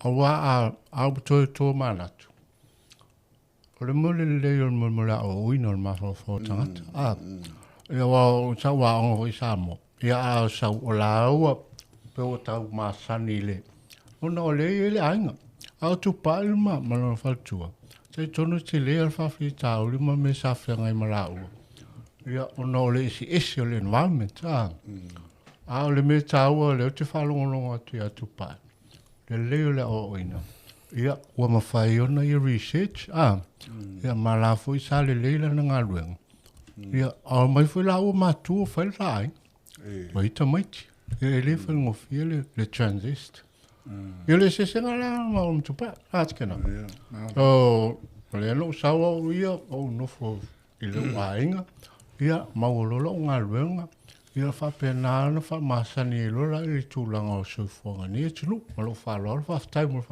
Aua a ou toe tomanatu, o le mea o le lelei o le mea o le aoaoina o le mafaufau o tagata. Ia aua o sau aoga foi i Samoa, ia a sau o laua pe ua tau masani i le ona o lea e i ai le aiga. A o Tupai ma lona faletua, talitonu e tele le faafitauli ma mea sa feagai ma laua. Ia ona o le eseese o le environment. A o le mea taua lea ou te faalogologo atu ia Tupai, lelei o le aoaoina, ia ua mafai ona ia research, ia ma la foi sa lelei lana galuega. Ia, a omai foi laua matua fai le la aiga. Ua i tamaiti. Ia e le faigofie le transist. Ia le eseesega la ma o Tupai. A te kena. O lea na ou sau au ia, ou nofo i lou aiga, ia maua loa lou galuega, ia faapena ona faamasani ai loa la i le tulaga o le soifuaga i lenei atunuu. Ma lou faaaloalo, faafetai mo le